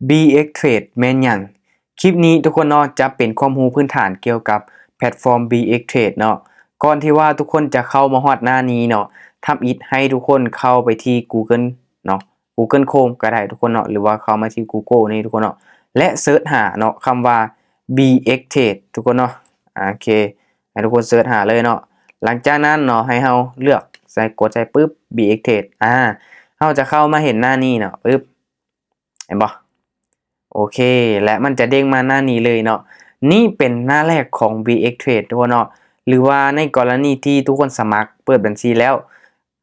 ບີເອັກເທຣດ ແມ່ນຫຍັງ? ຄລິບນີ້ທຸກຄົນເນາະ ຈະເປັນຄວາມຮູ້ພື້ນຖານກ່ຽວກັບແພລດຟອມ ບີເອັກເທຣດ ເນາະ. ກ່ອນທີ່ວ່າທຸກຄົນຈະເຂົ້າມາຮອດໜ້ານີ້ເນາະ, ທຳອິດໃຫ້ທຸກຄົນເຂົ້າໄປທີ່ Google ເນາະ, Google Chrome ກໍໄດ້ທຸກຄົນເນາະ ຫຼືວ່າເຂົ້າມາທີ່ Google ນີ້ທຸກຄົນເນາະ ແລະ ເສີດຫາເນາະ ຄຳວ່າ ບີເອັກເທຣດ ທຸກຄົນເນາະ. ໂອເຄ ໃຫ້ທຸກຄົນເສີດຫາເລີຍເນາະ. ຫຼັງຈາກນັ້ນເນາະ ໃຫ້ເຮົາເລືອກໃສ່ ກົດໃສ່ປຶບ ບີເອັກເທຣດ ອາ ເຮົາຈະເຂົ້າມາເຫັນໜ້ານີ້ເນາະ ປຶບ ເຫັນບໍ່? ໂອເຄ ແລະ ມັນຈະເດ້ງມາໜ້ານີ້ເລີຍເນາະ. ນີ້ເປັນໜ້າແລກຂອງ ບີເອັກເທຣດ ທຸກຄົນເນາະ ຫຼືວ່າໃນກໍລະນີທີ່ທຸກຄົນສະໝັກເປີດບັນຊີແລ້ວ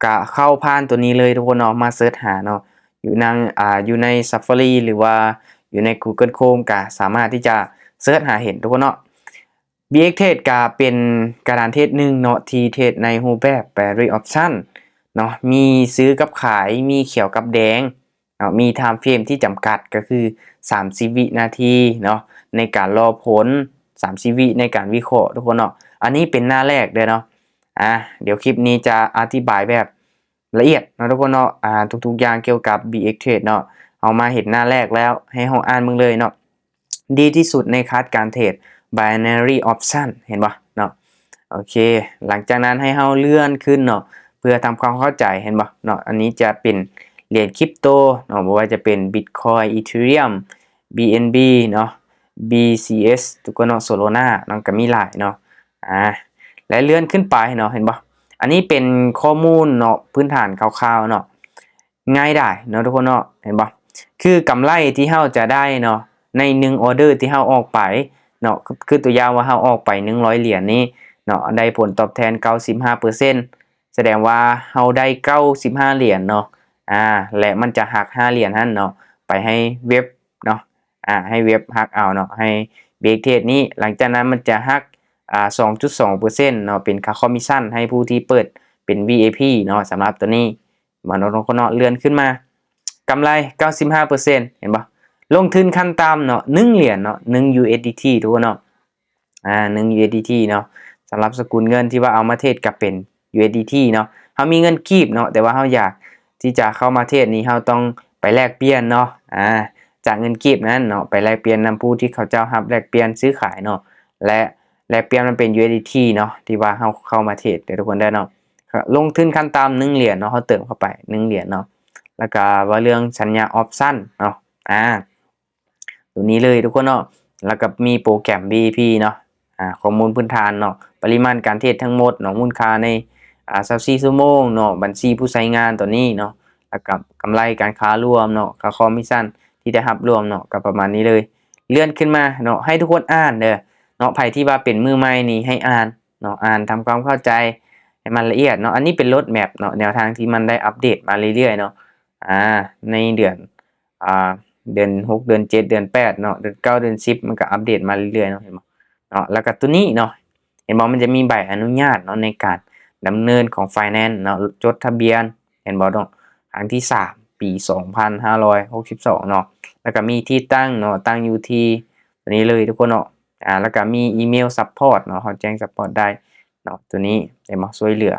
ກະເຂົ້າຜ່ານຕົວນີ້ເລີຍທຸກຄົນເນາະ ມາເສີດຫາເນາະ ຢູ່ໃນ ອາ ຢູ່ໃນ Safari ຫຼືວ່າຢູ່ໃນ Google Chrome ກະສາມາດທີ່ຈະເສີດຫາເຫັນທຸກຄົນເນາະ. ບີເອັກເທຣດ ກະເປັນກະດານເທຣດໜຶ່ງເນາະ ທີ່ເທຣດໃນຮູບແບບ Binary Option ເນາະ ມີຊື້ກັບຂາຍ ມີຂຽວກັບແດງເນາະ ມີ Time Frame ທີ່ຈຳກັດ ກໍຄື ສາມສິບ ວິນາທີເນາະ ໃນການລໍຜົນ ສາມສິບ ວິໃນການວິເຄາະ ທຸກຄົນເນາະ. ອັນນີ້ເປັນໜ້າແລກເດີເນາະ. ອາ ດຽວຄລິບນີ້ຈະອະທິບາຍແບບລະອຽດເນາະ ທຸກຄົນເນາະ. ອາ ທຸກໆຢ່າງກ່ຽວກັບ ບີເອັກເທຣດ ເນາະ ເຮົາມາເຫັນໜ້າແລກແລ້ວ ໃຫ້ເຮົາອ່ານເບິ່ງເລີຍເນາະ. ດີທີ່ສຸດໃນຄາດການເທຣດ Binary Option ເຫັນບໍ່ເນາະ? ໂອເຄ ຫຼັງຈາກນັ້ນໃຫ້ເຮົາເລື່ອນຂຶ້ນເນາະ ເພື່ອທຳຄວາມເຂົ້າໃຈ ເຫັນບໍ່ເນາະ? ອັນນີ້ຈະເປັນຫຼຽນຄຣິບໂຕເນາະ ບໍ່ວ່າຈະເປັນ Bitcoin Ethereum BNB ເນາະ BCH ທຸກຄົນເນາະ Solana ເນາະ ກໍມີຫຼາຍເນາະ. ອາ ແລະ ເລື່ອນຂຶ້ນໄປເນາະ ເຫັນບໍ່? ອັນນີ້ເປັນຂໍ້ມູນເນາະ ພື້ນຖານຄ່າວໆເນາະ ງ່າຍດາຍເນາະ ທຸກຄົນເນາະ ເຫັນບໍ່? ຄືກຳໄລທີ່ເຮົາຈະໄດ້ເນາະ ໃນໜຶ່ງອໍເດີທີ່ເຮົາອອກໄປເນາະ ຄື ຄືຕົວຢ່າງວ່າເຮົາອອກໄປໜຶ່ງຮ້ອຍຫຼຽນນີ້ເນາະ ໄດ້ຜົນຕອບແທນເກົ້າສິບຫ້າເປີເຊັນ ສະແດງວ່າເຮົາໄດ້ເກົ້າສິບຫ້າຫຼຽນເນາະ. ອາ ແລະ ມັນຈະຫັກຫ້າຫຼຽນຫັ້ນເນາະ ໄປໃຫ້ເວັບເນາະ ອາ ໃຫ້ເວັບຫັກເອົາເນາະ ໃຫ້ ບີເອັກເທຣດ ນີ້. ຫຼັງຈາກນັ້ນມັນຈະຫັກ ອາ ສອງຈຸດສອງເປີເຊັນເນາະ ເປັນຄ່າຄອມມິດຊັນໃຫ້ຜູ້ທີ່ເປີດເປັນ ວີໄອພີ ເນາະ ສຳລັບຕົວນີ້. ມາເນາະ ເນາະ ເລື່ອນຂຶ້ນມາ ກຳໄລເກົ້າສິບຫ້າເປີເຊັນ ເຫັນບໍ່? ລົງທຶນຂັ້ນຕ່ຳເນາະ ໜຶ່ງຫຼຽນເນາະ ໜຶ່ງ USDT ທຸກຄົນເນາະ ອາ ໜຶ່ງ USDT ເນາະ. ສຳລັບສະກຸນເງິນທີ່ວ່າເອົາມາເທຣດກໍເປັນ USDT ເນາະ. ເຮົາມີເງິນກີບເນາະ ແຕ່ວ່າເຮົາຢາກທີ່ຈະເຂົ້າມາເທຣດນີ້ ເຮົາຕ້ອງໄປແລກປ່ຽນເນາະ ອາ ຈາກເງິນກີບນັ້ນເນາະ ໄປແລກປ່ຽນນຳຜູ້ທີ່ເຂົາເຈົ້າຮັບແລກປ່ຽນຊື້ຂາຍເນາະ ແລະ ແລກປ່ຽນມັນເປັນ USDT ເນາະ ທີ່ວ່າເຮົາເຂົ້າມາເທຣດເດີ ທຸກຄົນເດີເນາະ. ລົງທຶນຂັ້ນຕ່ຳໜຶ່ງຫຼຽນເນາະ ເຮົາເຕີມເຂົ້າໄປໜຶ່ງຫຼຽນເນາະ. ແລ້ວກໍວ່າເລື່ອງສັນຍາ option ເນາະ ອາ ຕົວນີ້ເລີຍ ທຸກຄົນເນາະ. ແລ້ວກໍມີໂປຣແກຣມ ວີໄອພີ ເນາະ ອາ ຂໍ້ມູນພື້ນຖານເນາະ ປະລິມານການເທຣດທັງໝົດເນາະ ມູນຄ່າໃນ ອາ ຊາວສີ່ຊົ່ວໂມງເນາະ ບັນຊີຜູ້ໃຊ້ງານຕົວນີ້ເນາະ ແລ້ວກໍກຳໄລການຄ້າລວມເນາະ ຄ່າຄອມມິດຊັນທີ່ໄດ້ຮັບລວມເນາະ ກໍປະມານນີ້ເລີຍ. ເລື່ອນຂຶ້ນມາເນາະ ໃຫ້ທຸກຄົນອ່ານເດີເນາະ ໃຜທີ່ວ່າເປັນມືໃໝ່ນີ້ໃຫ້ອ່ານເນາະ ອ່ານທຳຄວາມເຂົ້າໃຈໃຫ້ມັນລະອຽດເນາະ. ອັນນີ້ເປັນໂຣດແມັບເນາະ ແນວທາງທີ່ມັນໄດ້ອັບເດດມາເລື້ອຍໆເນາະ ອາ ໃນເດືອນ ອາ ເດືອນຫົກ ເດືອນເຈັດ ເດືອນແປດເນາະ ເດືອນເກົ້າ ເດືອນສິບ ມັນກໍອັບເດດມາເລື້ອຍໆເນາະ ເຫັນບໍ່ເນາະ. ແລ້ວກໍຕົວນີ້ເນາະ ເຫັນບໍ່ ມັນຈະມີໃບອະນຸຍາດເນາະ ໃນການດຳເນີນຂອງ Binance ເນາະ ຈົດທະບຽນ ເຫັນບໍ່ເນາະ ຄັ້ງທີສາມ ປີສອງພັນຫ້າຮ້ອຍຫົກສິບສອງເນາະ. ແລ້ວກໍມີທີ່ຕັ້ງເນາະ ຕັ້ງຢູ່ທີ່ຕົວນີ້ເລີຍ ທຸກຄົນເນາະ. ອາ ແລ້ວກໍມີອີເມວ support ເນາະ ເຮົາແຈ້ງ support ໄດ້ເນາະ ຕົວນີ້ ເຫັນບໍ່ ຊ່ວຍເຫຼືອ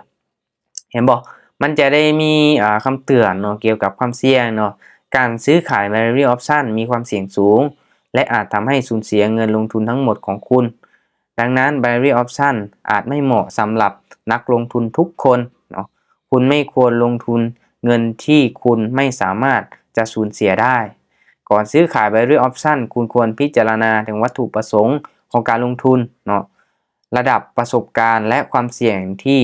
ເຫັນບໍ່? ມັນຈະໄດ້ມີ ອາ ຄຳເຕືອນເນາະ ກ່ຽວກັບຄວາມສ່ຽງເນາະ. ການຊື້ຂາຍ Binary Option ມີຄວາມສ່ຽງສູງ ແລະ ອາດທຳໃຫ້ສູນເສຍເງິນລົງທຶນທັງໝົດຂອງຄຸນ. ດັ່ງນັ້ນ Binary Option ອາດໄມ່ເໝາະສຳລັບນັກລົງທຶນທຸກຄົນເນາະ. ຄຸນໄມ່ຄວນລົງທຶນເງິນທີ່ຄຸນໄມ່ສາມາດຈະສູນເສຍໄດ້. ກ່ອນຊື້ຂາຍ Binary Option ຄຸນຄວນພິຈາລະນາເຖິງວັດຖຸປະສົງຂອງການລົງທຶນເນາະ. ລະດັບປະສົບການ ແລະ ຄວາມສ່ຽງທີ່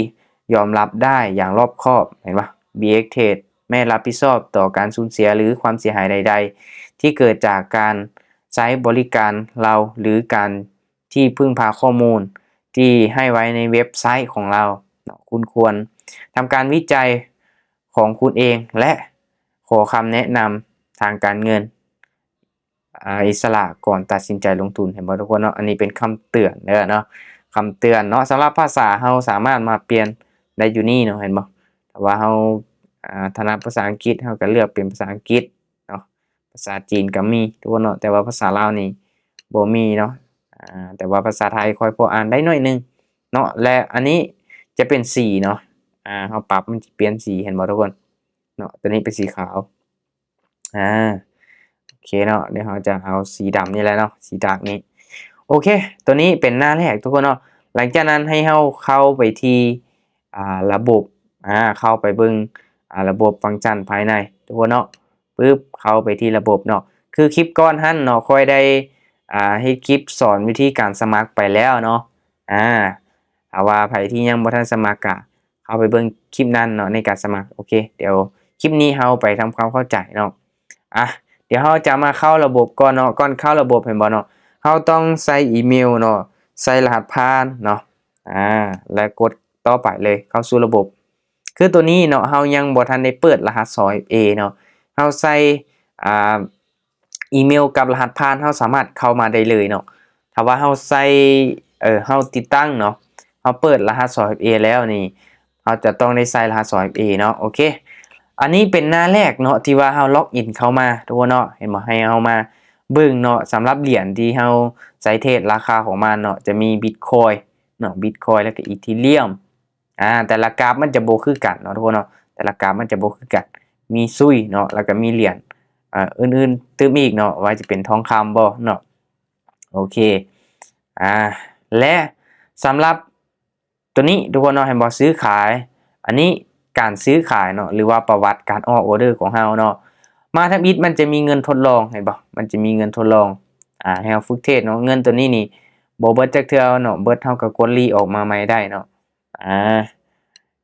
ຍອມຮັບໄດ້ຢ່າງລອບຄອບ ເຫັນບໍ່? ບີເອັກເທຣດ ແມ່ນຮັບຜິດຊອບຕໍ່ການສູນເສຍ ຫຼື ຄວາມເສຍຫາຍໃດໆ ທີ່ເກີດຈາກການໃຊ້ບໍລິການລາວ ຫຼື ການທີ່ເພິ່ງພາຂໍ້ມູນທີ່ໃຫ້ໄວ້ໃນເວັບໄຊຂອງລາວເນາະ. ຄຸນຄວນທຳການວິໄຈຂອງຄຸນເອງ ແລະ ຂໍຄຳແນະນຳທາງການເງິນ ອາ ອິດສະຫຼະກ່ອນຕັດສິນໃຈລົງທຶນ ເຫັນບໍ່ທຸກຄົນເນາະ? ອັນນີ້ເປັນຄຳເຕືອນເດີເນາະ ຄຳເຕືອນເນາະ. ສຳລັບພາສາເຮົາສາມາດມາປ່ຽນໄດ້ຢູ່ນີ້ເນາະ ເຫັນບໍ່? ຖ້າວ່າເຮົາ ອາ ຖະໜັດພາສາອັງກິດ ເຮົາກໍເລືອກເປັນພາສາອັງກິດເນາະ. ພາສາຈີນກໍມີທຸກຄົນເນາະ ແຕ່ວ່າພາສາລາວນີ້ບໍ່ມີເນາະ. ອາ ແຕ່ວ່າພາສາໄທຂ້ອຍພໍອ່ານໄດ້ໜ້ອຍໜຶ່ງເນາະ. ແລະ ອັນນີ້ຈະເປັນສີເນາະ ອາ ເຮົາປັບມັນຈະປ່ຽນສີ ເຫັນບໍ່ທຸກຄົນເນາະ? ຕົວນີ້ເປັນສີຂາວ ອາ ໂອເຄ ເຄເນາະ ດຽວເຮົາຈະເອົາສີດຳນີ້ແຫຼະເນາະ ສີດາກນີ້. ໂອເຄ ຕົວນີ້ເປັນໜ້າແລກທຸກຄົນເນາະ. ຫຼັງຈາກນັ້ນໃຫ້ເຮົາເຂົ້າໄປທີ່ ອ່າ ລະບົບ ອ່າ ເຂົ້າໄປເບິ່ງ ອ່າ ລະບົບຟັງຊັນພາຍໃນທຸກຄົນເນາະ. ປຶບ ເຂົ້າໄປທີ່ລະບົບເນາະ. ຄືຄລິບກ່ອນຫັ້ນເນາະ ຂ້ອຍໄດ້ ອ່າ ເຮັດຄລິບສອນວິທີການສະໝັກໄປແລ້ວເນາະ. ອ່າ ຖ້າວ່າໃຜທີ່ຍັງບໍ່ທັນສະໝັກກະເຂົ້າໄປເບິ່ງຄລິບນັ້ນເນາະ ໃນການສະໝັກ. ໂອເຄ ດຽວຄລິບນີ້ເຮົາໄປທຳຄວາມເຂົ້າໃຈເນາະ. ອ່ະ ດຽວເຮົາຈະມາເຂົ້າລະບົບກ່ອນເນາະ. ກ່ອນເຂົ້າລະບົບ ເຫັນບໍ່ເນາະ ເຮົາຕ້ອງໃສ່ອີເມວເນາະ ໃສ່ລະຫັດຜ່ານເນາະ ອ່າ ແລະກົດຕໍ່ໄປເລີຍ ເຂົ້າສູ່ລະບົບ. ຄືຕົວນີ້ເນາະ ເຮົາຍັງບໍ່ທັນໄດ້ເປີດລະຫັດສອງເອັຟເອເນາະ ເຮົາໃສ່ ອ່າ ອີເມວກັບລະຫັດຜ່ານ ເຮົາສາມາດເຂົ້າມາໄດ້ເລີຍເນາະ. ຖ້າວ່າເຮົາໃສ່ ເອີ ເຮົາຕິດຕັ້ງເນາະ ເຮົາເປີດລະຫັດສອງເອັຟເອແລ້ວນີ້ ເຮົາຈະຕ້ອງໄດ້ໃສ່ລະຫັດສອງເອັຟເອເນາະ. ໂອເຄ ອັນນີ້ເປັນໜ້າແລກເນາະ ທີ່ວ່າເຮົາລັອກອິນເຂົ້າມາທຸກຄົນເນາະ. ເຫັນບໍ່ ໃຫ້ເຮົາມາເບິ່ງເນາະ ສຳລັບຫຼຽນທີ່ເຮົາໃຊ້ເທຣດລາຄາຂອງມັນເນາະ ຈະມີບິດຄອຍເນາະ ບິດຄອຍ ແລ້ວກໍອີເທີຣຽມ. ອ່າ ແຕ່ລະກຣາຟມັນຈະບໍ່ຄືກັນເນາະທຸກຄົນເນາະ ແຕ່ລະກຣາຟມັນຈະບໍ່ຄືກັນ. ມີຊຸຍເນາະ ແລ້ວກໍມີຫຼຽນ ອ່າ ອື່ນໆຕື່ມອີກເນາະ ວ່າຈະເປັນທອງຄຳບໍເນາະ. ໂອເຄ ອ່າ ແລະສຳລັບຕົວນີ້ທຸກຄົນເນາະ ເຫັນບໍ່ ຊື້ຂາຍ ອັນນີ້ການຊື້ຂາຍເນາະ ຫຼືວ່າປະຫວັດການອອກອໍເດີຂອງເຮົາເນາະ. ມາທຳອິດມັນຈະມີເງິນທົດລອງ ເຫັນບໍ່ ມັນຈະມີເງິນທົດລອງ ອ່າ ໃຫ້ເຮົາຝຶກເທຣດເນາະ. ເງິນຕົວນີ້ນີ້ບໍ່ເບິດຈັກເທື່ອເນາະ ເບິດເຮົາກໍກົດລີອອກມາໃໝ່ໄດ້ເນາະ. ອ່າ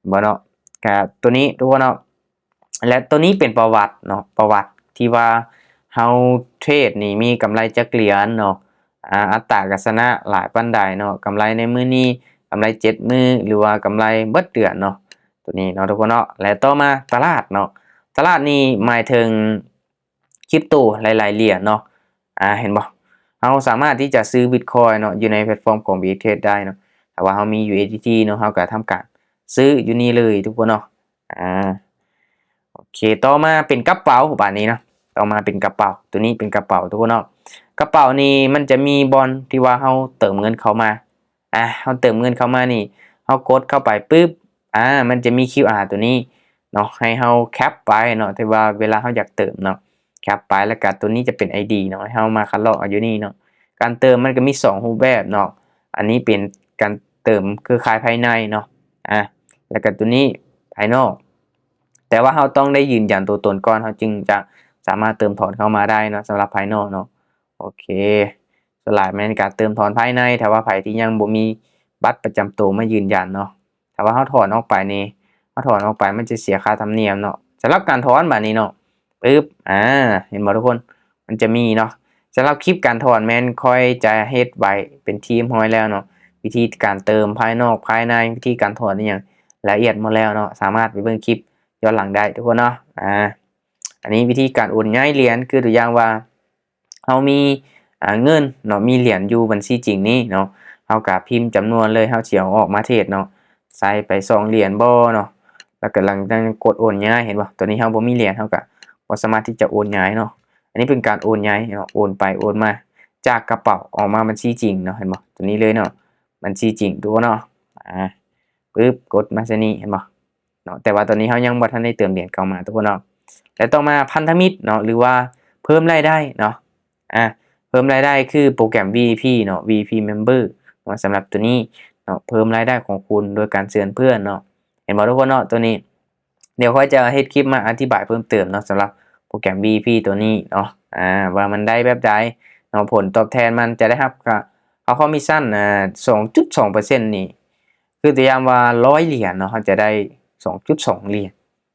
ເຫັນບໍ່ເນາະ ກະຕົວນີ້ທຸກຄົນເນາະ. ແລະຕົວນີ້ເປັນປະຫວັດເນາະ ປະຫວັດທີ່ວ່າເຮົາເທຣດນີ້ມີກຳໄລຈັກຫຼຽນເນາະ ອ່າ ອັດຕາການຊະນະຫຼາຍປານໃດເນາະ ກຳໄລໃນມື້ນີ້ ກຳໄລເຈັດມື້ ຫຼືວ່າກຳໄລເບິດເດືອນເນາະ ຕົວນີ້ເນາະທຸກຄົນເນາະ. ແລະຕໍ່ມາຕະຫຼາດເນາະ ຕະຫຼາດນີ້ໝາຍເຖິງ ຄຣິບໂຕຫຼາຍໆຫຼຽນເນາະ. ອ່າ ເຫັນບໍ່ ເຮົາສາມາດທີ່ຈະຊື້ບິດຄອຍເນາະ ຢູ່ໃນແພລດຟອມຂອງ ບີເອັກເທຣດ ໄດ້ເນາະ. ຖ້າວ່າເຮົາມີ ຢູເອສດີທີ ເນາະ ເຮົາກໍທຳການຊື້ຢູ່ນີ້ເລີຍທຸກຄົນເນາະ. ອ່າ ໂອເຄ ຕໍ່ມາເປັນກະເປົາບາດນີ້ເນາະ ຕໍ່ມາເປັນກະເປົາ ຕົວນີ້ເປັນກະເປົາທຸກຄົນເນາະ. ກະເປົານີ້ມັນຈະມີບ່ອນທີ່ວ່າເຮົາເຕີມເງິນເຂົ້າມາ ອ່າ ເຮົາເຕີມເງິນເຂົ້າມານີ້ ເຮົາກົດເຂົ້າໄປປຶບ ອ່າ ມັນຈະມີຄິວອາຕົວນີ້ເນາະ ໃຫ້ເຮົາແຄັບໄປເນາະ ທີ່ວ່າເວລາເຮົາຢາກເຕີມເນາະ ແຄັບໄປ ແລ້ວກະຕົວນີ້ຈະເປັນໄອດີເນາະ ໃຫ້ເຮົາມາຄັດລອກເອົາຢູ່ນີ້ເນາະ. ການເຕີມມັນກະມີສອງຮູບແບບເນາະ ອັນນີ້ເປັນການເຕີມເຄືອຂ່າຍພາຍໃນເນາະ ອ່າ ແລ້ວກະຕົວນີ້ພາຍນອກ ແຕ່ວ່າເຮົາຕ້ອງໄດ້ຢືນຢັນຕົວຕົນກ່ອນ ເຮົາຈຶ່ງຈະສາມາດເຕີມຖອນເຂົ້າມາໄດ້ເນາະ ສຳລັບພາຍນອກເນາະ. ໂອເຄ ສ່ວນຫຼາຍແມ່ນການເຕີມຖອນພາຍໃນ ຖ້າວ່າໃຜທີ່ຍັງບໍ່ມີບັດປະຈຳໂຕມາຢືນຢັນເນາະ. ຖ້າວ່າເຮົາຖອນອອກໄປນີ້ ເຮົາຖອນອອກໄປມັນຈະເສຍຄ່າທຳນຽມເນາະ. ສຳລັບການຖອນບາດນີ້ເນາະ ປຶບ ອ່າ ເຫັນບໍ່ທຸກຄົນ ມັນຈະມີເນາະ. ສຳລັບຄລິບການຖອນແມ່ນຂ້ອຍຈະເຮັດໄວ້ເປັນທີ່ຮຽບຮ້ອຍແລ້ວເນາະ ວິທີການເຕີມພາຍນອກພາຍໃນ ວິທີການຖອນອີ່ຫຍັງລະອຽດໝົດແລ້ວເນາະ. ສາມາດໄປເບິ່ງຄລິບຍ້ອນຫຼັງໄດ້ທຸກຄົນເນາະ. ອ່າ ອັນນີ້ວິທີການໂອນຍ້າຍຫຼຽນ ຄືຕົວຢ່າງວ່າ ເຮົາມີ ອ່າ ເງິນເນາະ ມີຫຼຽນຢູ່ບັນຊີຈິງນີ້ເນາະ ເຮົາກະພິມຈຳນວນເລີຍ ເຮົາຊິເອົາອອກມາເທຣດເນາະ ໃສ່ໄປສອງຫຼຽນບໍ່ເນາະ ແລ້ວກະຫຼັງຈາກນັ້ນກົດໂອນຍ້າຍ ເຫັນບໍ່? ຕົວນີ້ເຮົາບໍ່ມີຫຼຽນ ເຮົາກະບໍ່ສາມາດທີ່ຈະໂອນຍ້າຍເນາະ. ອັນນີ້ເປັນການໂອນຍ້າຍເນາະ ໂອນໄປໂອນມາ ຈາກກະເປົາອອກມາບັນຊີຈິງເນາະ ເຫັນບໍ່? ຕົວນີ້ເລີຍເນາະ ບັນຊີຈິງ ຕົວເນາະ ອ່າ ປຶບ ກົດມາໃສ່ນີ້ ເຫັນບໍ່? ເນາະ ແຕ່ວ່າຕອນນີ້ເຮົາຍັງບໍ່ທັນໄດ້ເຕີມຫຼຽນເຂົ້າມາທຸກຄົນເນາະ. ແລະຕໍ່ມາພັນທະມິດເນາະ ຫຼືວ່າເພີ່ມລາຍໄດ້ເນາະ ອ່າ ເພີ່ມລາຍໄດ້ຄືໂປຣແກຣມ ວີໄອພີ ເນາະ ວີໄອພີ Member ເນາະ ສຳລັບຕົວນີ້ເນາະ ເພີ່ມລາຍໄດ້ຂອງຄຸນໂດຍການເຊີນເພື່ອນເນາະ ເຫັນບໍ່ທຸກຄົນເນາະ? ຕົວນີ້ດຽວຂ້ອຍຈະເຮັດຄລິບມາອະທິບາຍເພີ່ມເຕີມເນາະ ສຳລັບໂປຣແກຣມ ວີໄອພີ ຕົວນີ້ເນາະ ອ່າ ວ່າມັນໄດ້ແບບໃດເນາະ ຜົນຕອບແທນມັນຈະໄດ້ຮັບ ຄ່າ ຄ່າຄອມມິດຊັນ ອ່າ ສອງຈຸດສອງເປີເຊັນນີ້ ຄືຕົວຢ່າງວ່າຮ້ອຍຫຼຽນເນາະ ເຮົາຈະໄດ້ສອງຈຸດສອງຫຼຽນ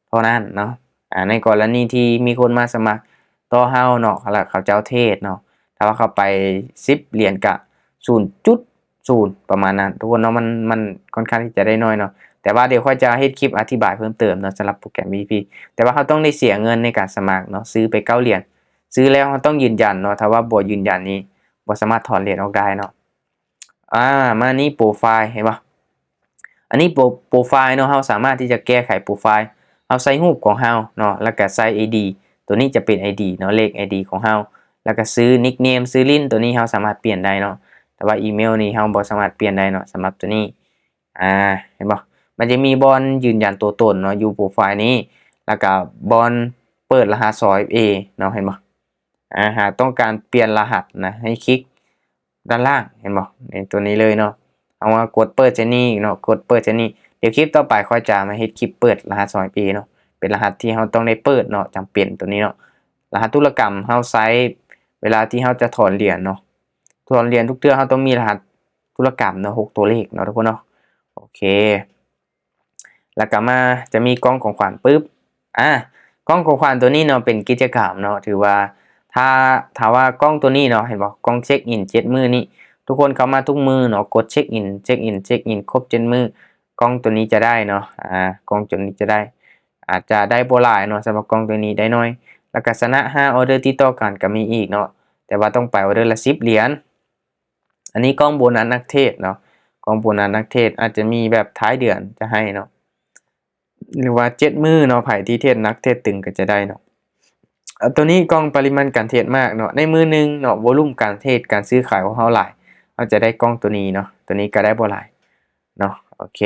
ເທົ່ານັ້ນເນາະ. ອ່າ ໃນກໍລະນີທີ່ມີຄົນມາສະໝັກຕໍ່ເຮົາເນາະ ແລ້ວເຂົາເຈົ້າເທຣດເນາະ ຖ້າວ່າເຂົາໄປສິບຫຼຽນກະສູນຈຸດສູນ ປະມານນັ້ນທຸກຄົນເນາະ ມັນ ມັນຄ່ອນຂ້າງທີ່ຈະໄດ້ໜ້ອຍເນາະ. ແຕ່ວ່າດຽວຂ້ອຍຈະເຮັດຄລິບອະທິບາຍເພີ່ມເຕີມເນາະ ສຳລັບໂປຣແກຣມ ວີໄອພີ ແຕ່ວ່າເຮົາຕ້ອງໄດ້ເສຍເງິນໃນການສະໝັກເນາະ ຊື້ໄປເກົ້າຫຼຽນ ຊື້ແລ້ວເຮົາຕ້ອງຢືນຢັນເນາະ ຖ້າວ່າບໍ່ຢືນຢັນນີ້ບໍ່ສາມາດຖອນຫຼຽນອອກໄດ້ເນາະ. ອ່າ ມານີ້ໂປຣໄຟລ໌ ເຫັນບໍ່? ອັນນີ້ໂປຣ ໂປຣໄຟລ໌ເນາະ ເຮົາສາມາດທີ່ຈະແກ້ໄຂໂປຣໄຟລ໌ ເຮົາໃສ່ຮູບຂອງເຮົາເນາະ ແລ້ວກະໃສ່ໄອດີ ຕົວນີ້ຈະເປັນໄອດີເນາະ ເລກໄອດີຂອງເຮົາ ແລ້ວກະຊື່ນິກເນມ ຊື່ຫຼິ້ນ ຕົວນີ້ເຮົາສາມາດປ່ຽນໄດ້ເນາະ ແຕ່ວ່າອີເມວນີ້ເຮົາບໍ່ສາມາດປ່ຽນໄດ້ເນາະ ສຳລັບຕົວນີ້ ອ່າ ເຫັນບໍ່? ມັນຈະມີບ່ອນຢືນຢັນຕົວຕົນເນາະ ຢູ່ໂປຣໄຟລ໌ນີ້ ແລ້ວກະບ່ອນເປີດລະຫັດສອງເອັຟເອເນາະ ເຫັນບໍ່? ອາ ຫາກຕ້ອງການປ່ຽນລະຫັດນະ ໃຫ້ຄລິກດ້ານລ່າງ ເຫັນບໍ່ ໃນຕົວນີ້ເລີຍເນາະ. ເຮົາມາກົດເປີດໃສ່ນີ້ເນາະ ກົດເປີດໃສ່ນີ້. ດຽວຄລິບຕໍ່ໄປຂ້ອຍຈະມາເຮັດຄລິບເປີດລະຫັດສອງເອັຟເອເນາະ ເປັນລະຫັດທີ່ເຮົາຕ້ອງໄດ້ເປີດເນາະ ຈຳເປັນຕົວນີ້ເນາະ. ລະຫັດທຸລະກຳເຮົາໃຊ້ເວລາທີ່ເຮົາຈະຖອນຫຼຽນເນາະ ຖອນຫຼຽນທຸກເທື່ອເຮົາຕ້ອງມີລະຫັດທຸລະກຳເນາະ ຫົກຕົວເລກເນາະທຸກຄົນເນາະ. ໂອເຄ ແລ້ວກໍມາຈະມີກ່ອງຂອງຂວັນປຶບ ອາ ກ່ອງຂອງຂວັນຕົວນີ້ເນາະ ເປັນກິດຈະກຳເນາະ ຖືວ່າຖ້າ ຖ້າວ່າກ່ອງຕົວນີ້ເນາະ ເຫັນບໍ່ ກ່ອງເຊັກອິນເຈັດມື້ນີ້ ທຸກຄົນເຂົ້າມາທຸກມື້ເນາະ ກົດເຊັກອິນ ເຊັກອິນ ເຊັກອິນ ຄົບເຈັດມື້ ກ່ອງຕົວນີ້ຈະໄດ້ເນາະ. ອາ ກ່ອງຕົວນີ້ຈະໄດ້ ອາດຈະໄດ້ບໍ່ຫຼາຍເນາະ ສຳລັບກ່ອງຕົວນີ້ໄດ້ໜ້ອຍ. ແລ້ວກໍຊະນະຫ້າອໍເດີຕິດຕໍ່ກັນກໍມີອີກເນາະ ແຕ່ວ່າຕ້ອງໄປອໍເດີລະສິບຫຼຽນ. ອັນນີ້ກ່ອງໂບນັດນັກເທຣດເນາະ ກ່ອງໂບນັດນັກເທຣດອາດຈະມີແບບທ້າຍເດືອນຈະໃຫ້ເນາະ ຫຼືວ່າເຈັດມື້ເນາະ ໃຜທີ່ເທຣດໜັກເທຣດຕຶງກໍຈະໄດ້ເນາະ. ອາ ຕົວນີ້ກ່ອງປະລິມານການເທຣດມາກເນາະ ໃນມື້ໜຶ່ງເນາະ ໂວລຸມການເທຣດ ການຊື້ຂາຍຂອງເຮົາຫຼາຍ ເຮົາຈະໄດ້ກ່ອງຕົວນີ້ເນາະ ຕົວນີ້ກໍໄດ້ບໍ່ຫຼາຍເນາະ. ໂອເຄ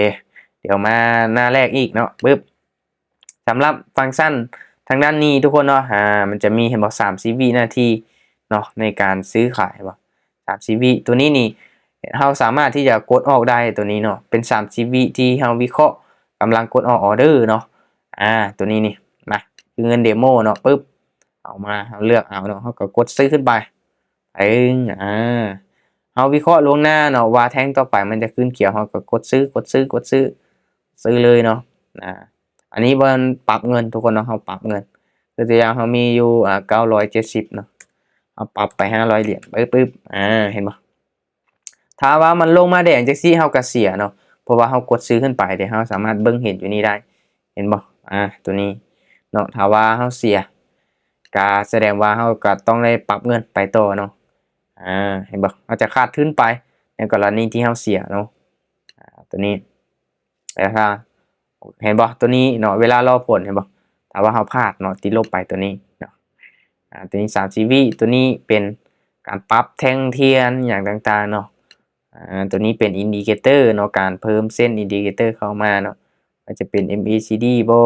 ດຽວມາໜ້າແລກອີກເນາະ ປຶບ ສຳລັບຟັງຊັນທາງດ້ານນີ້ທຸກຄົນເນາະ ອາ ມັນຈະມີ ເຫັນບໍ່ ສາມສິບວິນາທີເນາະ ໃນການຊື້ຂາຍ ເຫັນບໍ່ ສາມສິບວິ. ຕົວນີ້ນີ້ ເຮົາສາມາດທີ່ຈະກົດອອກໄດ້ ຕົວນີ້ເນາະ ເປັນສາມສິບວິທີ່ເຮົາວິເຄາະກຳລັງກົດອອກອໍເດີເນາະ. ອາ ຕົວນີ້ນີ້ ມາ ຄືເງິນເດໂມເນາະ ປຶບ ເອົາມາ ເຮົາເລືອກເອົາເນາະ ເຮົາກໍກົດຊື້ຂຶ້ນໄປ ປຶ້ງ ອາ ເຮົາວິເຄາະລ່ວງໜ້າເນາະວ່າແທ່ງຕໍ່ໄປມັນຈະຂຶ້ນຂຽວ ເຮົາກໍກົດຊື້ ກົດຊື້ ກົດຊື້ ຊື້ເລີຍເນາະ. ອາ ອັນນີ້ບໍ່ແມ່ນປັບເງິນທຸກຄົນເນາະ ເຮົາປັບເງິນ ຄືຕົວຢ່າງເຮົາມີຢູ່ ອາ ເກົ້າຮ້ອຍເຈັດສິບເນາະ ເຮົາປັບໄປຫ້າຮ້ອຍຫຼຽນ ປຶບ ປຶບ ອາ ເຫັນບໍ່ ຖ້າວ່າມັນລົງມາແດງຈັ່ງຊີ້ ເຮົາກໍເສຍເນາະ ເພາະວ່າເຮົາກົດຊື້ຂຶ້ນໄປເດ້ ເຮົາສາມາດເບິ່ງເຫັນຢູ່ນີ້ໄດ້ ເຫັນບໍ່ ອາ ຕົວນີ້ເນາະ. ຖ້າວ່າເຮົາເສຍ ກະສະແດງວ່າເຮົາກະຕ້ອງໄດ້ປັບເງິນໄປຕໍ່ເນາະ. ອາ ເຫັນບໍ່ ເຮົາຈະຂາດທຶນໄປໃນກໍລະນີທີ່ເຮົາເສຍເນາະ. ອາ ຕົວນີ້ ແຕ່ຖ້າ ເຫັນບໍ່ ຕົວນີ້ເນາະ ເວລາລໍຜົນ ເຫັນບໍ່ ຖ້າວ່າເຮົາພາດເນາະ ຕິດລົບໄປຕົວນີ້ເນາະ. ອາ ຕົວນີ້ສາມສິບວິ ຕົວນີ້ເປັນການປັບແທ່ງທຽນຫຍັງຕ່າງໆເນາະ. ອາ ຕົວນີ້ເປັນອິນດິເຄເຕີເນາະ ການເພີ່ມເສັ້ນອິນດິເຄເຕີເຂົ້າມາເນາະ ວ່າຈະເປັນເອັມເອຊີດີບໍ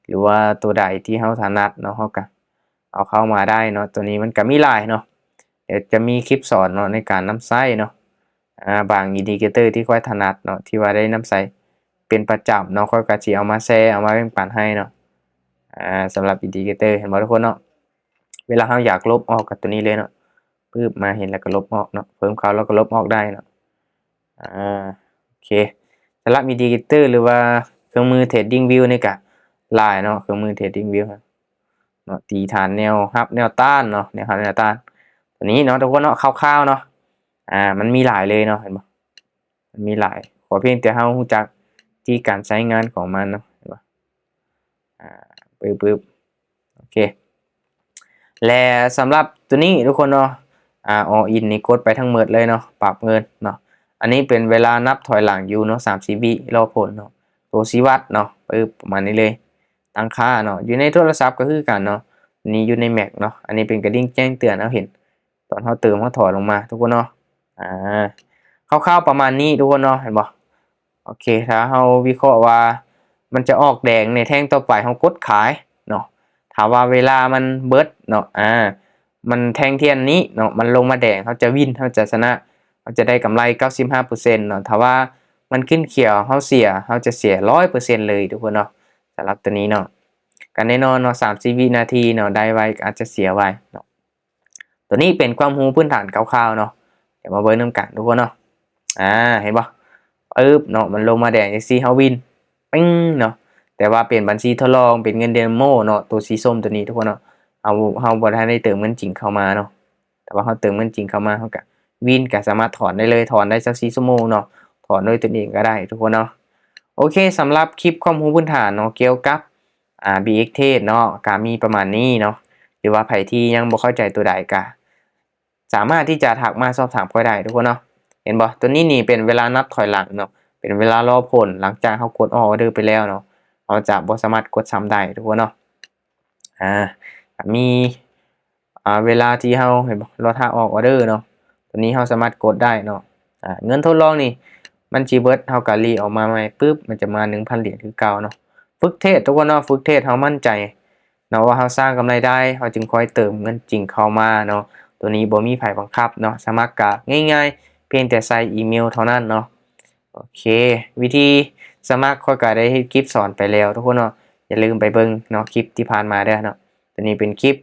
ຫຼືວ່າຕົວໃດທີ່ເຮົາຖະໜັດເນາະ ເຮົາກະເອົາເຂົ້າມາໄດ້ເນາະ. ຕົວນີ້ມັນກະມີຫຼາຍເນາະ ດຽວຈະມີຄລິບສອນເນາະ ໃນການນຳໃຊ້ເນາະ. ອາ ບາງອິນດິເຄເຕີທີ່ຂ້ອຍຖະໜັດເນາະ ທີ່ວ່າໄດ້ນຳໃຊ້ເປັນປະຈຳເນາະ ຂ້ອຍກະຊິເອົາມາແຊ ເອົາມາແບ່ງປັນໃຫ້ເນາະ. ອາ ສຳລັບອິນດິເຄເຕີ ເຫັນບໍ່ທຸກຄົນເນາະ ເວລາເຮົາຢາກລົບອອກກໍຕົວນີ້ເລີຍເນາະ ປຶບ ມາເຫັນແລ້ວກໍລົບອອກເນາະ ເພີ່ມເຂົ້າແລ້ວກໍລົບອອກໄດ້ເນາະ. ອາ ໂອເຄ ສຳລັບອິນດິເຄເຕີ ຫຼືວ່າເຄື່ອງມືເທຣດດິ້ງວິວນີ້ກະຫຼາຍເນາະ ເຄື່ອງມືເທຣດດິ້ງວິວເນາະ ຕີຖານແນວຮັບແນວຕ້ານເນາະ ແນວຮັບແນວຕ້ານ ຕົວນີ້ເນາະທຸກຄົນເນາະ. ຄ່າວໆເນາະ ອາ ມັນມີຫຼາຍເລີຍເນາະ ເຫັນບໍ່ ມັນມີຫຼາຍ ຂໍພຽງແຕ່ເຮົາຮູ້ຈັກທີ່ການໃຊ້ງານຂອງມັນເນາະ ເຫັນບໍ່. ອາ ປຶບໆ ໂອເຄ ແລະ ສຳລັບຕົວນີ້ທຸກຄົນເນາະ ອາ ອອລອິນນີ້ກົດໄປທັງໝົດເລີຍເນາະ ປັບເງິນເນາະ. ອັນນີ້ເປັນເວລານັບຖອຍຫຼັງຢູ່ເນາະ ສາມສິບວິ ລໍຜົນເນາະ ໂຕຊີ້ວັດເນາະ ປຶບ ປະມານນີ້ເລີຍ. ຕັ້ງຄ່າເນາະ ຢູ່ໃນໂທລະສັບກໍຄືກັນເນາະ ນີ້ຢູ່ໃນແມັກເນາະ ອັນນີ້ເປັນກະດິ້ງແຈ້ງເຕືອນ ເຮົາເຫັນຕອນເຮົາເຕີມເຮົາຖອນລົງມາທຸກຄົນເນາະ. ອາ ຄ່າວໆປະມານນີ້ທຸກຄົນເນາະ ເຫັນບໍ່. ໂອເຄ ຖ້າເຮົາວິເຄາະວ່າມັນຈະອອກແດງໃນແທ່ງຕໍ່ໄປ ເຮົາກົດຂາຍເນາະ. ຖ້າວ່າເວລາມັນເບິດເນາະ ອາ ມັນແທ່ງທຽນນີ້ເນາະ ມັນລົງມາແດງ ເຮົາຈະວິນ ເຮົາຈະຊະນະ ເຮົາຈະໄດ້ກຳໄລເກົ້າສິບຫ້າເປີເຊັນເນາະ. ຖ້າວ່າມັນຂຶ້ນຂຽວ ເຮົາເສຍ ເຮົາຈະເສຍຮ້ອຍເປີເຊັນເລີຍທຸກຄົນເນາະ. ສຳລັບຕົວນີ້ເນາະ ກໍແນ່ນອນເນາະ ສາມສິບວິນາທີເນາະ ໄດ້ໄວກໍອາດຈະເສຍໄວເນາະ. ຕົວນີ້ເປັນຄວາມຮູ້ພື້ນຖານຄ່າວໆເນາະ ດຽວມາເບິ່ງນຳກັນທຸກຄົນເນາະ. ອາ ເຫັນບໍ່ ປຶບເນາະ ມັນລົງມາແດງຈັ່ງຊີ້ ເຮົາວິນ ປິ້ງເນາະ. ແຕ່ວ່າເປັນບັນຊີທົດລອງ ເປັນເງິນເດໂມເນາະ ຕົວສີສົ້ມຕົວນີ້ທຸກຄົນເນາະ. ເຮົາ ເຮົາບໍ່ທັນໄດ້ເຕີມເງິນຈິງເຂົ້າມາເນາະ ແຕ່ວ່າເຮົາເຕີມເງິນຈິງເຂົ້າມາ ເຮົາກະວິນ ກະສາມາດຖອນໄດ້ເລີຍ ຖອນໄດ້ຊາວສີ່ຊົ່ວໂມງເນາະ ຖອນດ້ວຍຕົນເອງກໍໄດ້ທຸກຄົນເນາະ. ໂອເຄ ສຳລັບຄລິບຄວາມຮູ້ພື້ນຖານເນາະ ກ່ຽວກັບ ອາ ບີເອັກເທຣດເນາະ ກະມີປະມານນີ້ເນາະ. ຫຼືວ່າໃຜທີ່ຍັງບໍ່ເຂົ້າໃຈຕົວໃດກະສາມາດທີ່ຈະທັກມາສອບຖາມຂ້ອຍໄດ້ທຸກຄົນເນາະ. ເຫັນບໍ່ ຕົວນີ້ນີ້ເປັນເວລານັບຖອຍຫຼັງເນາະ ເປັນເວລາລໍຜົນ ຫຼັງຈາກເຮົາກົດອອກອໍເດີໄປແລ້ວເນາະ ເຮົາຈະບໍ່ສາມາດກົດຊ້ຳໄດ້ທຸກຄົນເນາະ. ອາ ກະມີ ອາ ເວລາທີ່ເຮົາ ເຫັນບໍ່ ລໍຖ້າອອກອໍເດີເນາະ ຕົວນີ້ເຮົາສາມາດກົດໄດ້ເນາະ. ອາ ເງິນທົດລອງນີ້ມັນຊິເບິດ ເຮົາກະລີອອກມາໃໝ່ ປຶບ ມັນຈະມາໜຶ່ງພັນຫຼຽນຄືເກົ່າເນາະ. ຝຶກເທຣດທຸກຄົນເນາະ ຝຶກເທຣດ ເຮົາໝັ້ນໃຈ ເນາະ ວ່າເຮົາສ້າງກຳໄລໄດ້ ເຮົາຈຶ່ງຄ່ອຍເຕີມເງິນຈິງເຂົ້າມາເນາະ. ໂຕນີ້ບໍ່ມີໃຜບັງຄັບເນາະ ສະໝັກກະງ່າຍໆ ພຽງແຕ່ໃສ່ອີເມວເທົ່ານັ້ນເນາະ. ໂອເຄ ວິທີສະໝັກຂ້ອຍກະໄດ້ເຮັດຄລິບສອນໄປແລ້ວທຸກຄົນເນາະ ຢ່າລືມໄປເບິ່ງເນາະ ຄລິບທີ່ຜ່ານມາເດີເນາະ. ໂຕນີ້ເປັນຄລິບ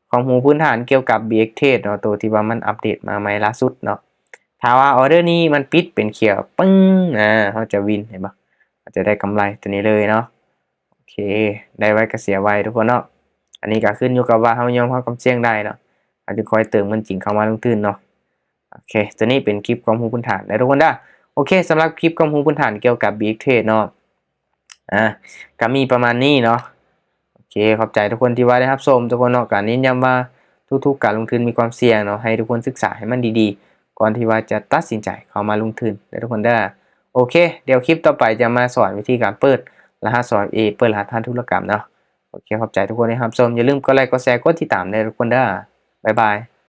ຄວາມຮູ້ພື້ນຖານກ່ຽວກັບ BXTrade ເນາະ ໂຕທີ່ວ່າມັນອັບເດດມາໃໝ່ລ່າສຸດເນາະ. ຖ້າວ່າອໍເດີນີ້ມັນປິດເປັນຂຽວປຶ້ງ ອາ ເຮົາຈະວິນ ເຫັນບໍ່ ເຮົາຈະໄດ້ກຳໄລໂຕນີ້ເລີຍເນາະ. ໂອເຄ ໄດ້ໄວກະເສຍໄວທຸກຄົນເນາະ. ອັນນີ້ກະຂຶ້ນຢູ່ກັບວ່າເຮົາຍອມຮັບຄວາມສ່ຽງໄດ້ເນາະ ເຮົາຈຶ່ງຄ່ອຍເຕີມເງິນຈິງເຂົ້າມາລົງທຶນເນາະ. ໂອເຄ ໂຕນີ້ເປັນຄລິບຄວາມຮູ້ພື້ນຖານເດີທຸກຄົນເດີ. ໂອເຄ ສຳລັບຄລິບຄວາມຮູ້ພື້ນຖານກ່ຽວກັບ BXTrade ເນາະ ອາ ກະມີປະມານນີ້ເນາະ. ໂອເຄ ຂອບໃຈທຸກຄົນທີ່ວ່າໄດ້ຮັບຊົມທຸກຄົນເນາະ. ກະເນັ້ນຢ້ຳວ່າທຸກໆການລົງທຶນມີຄວາມສ່ຽງເນາະ ໃຫ້ທຸກຄົນສຶກສາໃຫ້ມັນດີໆ ກ່ອນທີ່ວ່າຈະຕັດສິນໃຈເຂົ້າມາລົງທຶນເດີທຸກຄົນເດີ. ໂອເຄ ດຽວຄລິບຕໍ່ໄປຈະມາສອນວິທີການເປີດລະຫັດສອງເອັບເອ ເປີດລະຫັດຜ່ານທຸລະກຳເນາະ. ໂອເຄ ຂອບໃຈທຸກຄົນທີ່ຮັບຊົມ ຢ່າລືມກົດໄລກ໌ ກົດແຊ ກົດຕິດຕາມເດີທຸກຄົນເດີ. ບາຍບາຍ.